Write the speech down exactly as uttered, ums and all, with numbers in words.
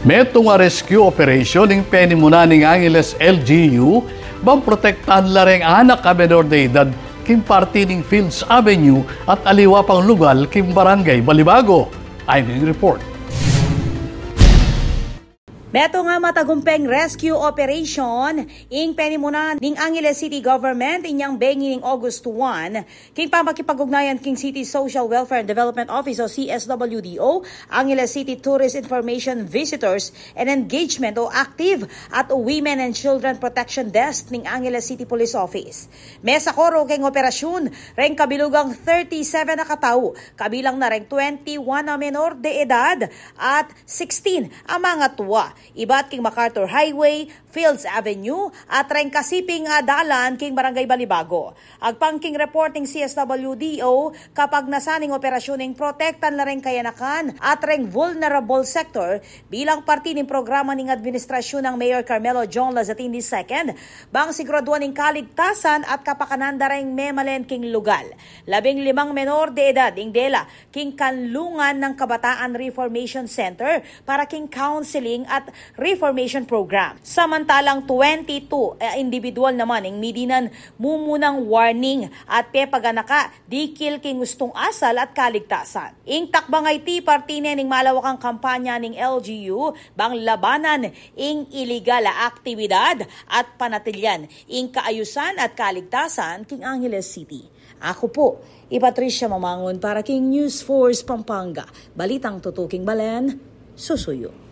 Metung a rescue operation ing penimunan ning Angeles L G U, bang protektan la reng anak a menor de edad king parti ning Fields Avenue at aliwa pang lugal king Barangay Balibago. Ayon king report. Metung a matagumpeng rescue operation ing penimunan ning Angeles City Government inyang bengi ning August one, king pamakipag-ugnayan king City Social Welfare and Development Office o C S W D O, Angeles City Tourist Information Visitors and Engagement o ACTIV at Women and Children Protection Desk ning Angeles City Police Office. Mesakuru king operasyun reng kabilugang thirty-seven a katau, kabilang na reng twenty-one a menor de edad at sixteen a mangatua, ibat king MacArthur Highway, Fields Avenue, at reng kasiping a dalan king Barangay Balibago. Agpang king report ning C S W D O, kapagnasan ning operasyun ing protektan la reng kayanakan at reng vulnerable sector bilang parti ning programa ning administrasyun nang Mayor Carmelo John Lazzatin the second, bang siguraduan ing kaligtasan at kapakanan da reng memalen king lugal. Labing limang menor de edad ing dela king Kanlungan ng Kabataan Reformation Center para king counseling at reformation program. Samantalang twenty-two a individual naman ing midinan mumunang warning at pepaganaka dikil king ustung asal at kaligtasan. Ing takbang a iti parti ne ning malawakang kampanya ning L G U bang labanan ing iligal a aktibidad at panatilian ing kaayusan at kaligtasan king Angeles City. Aku pu i Patricia Mamangun para king News Force Pampanga. Balitang tutuking balen, susuyu.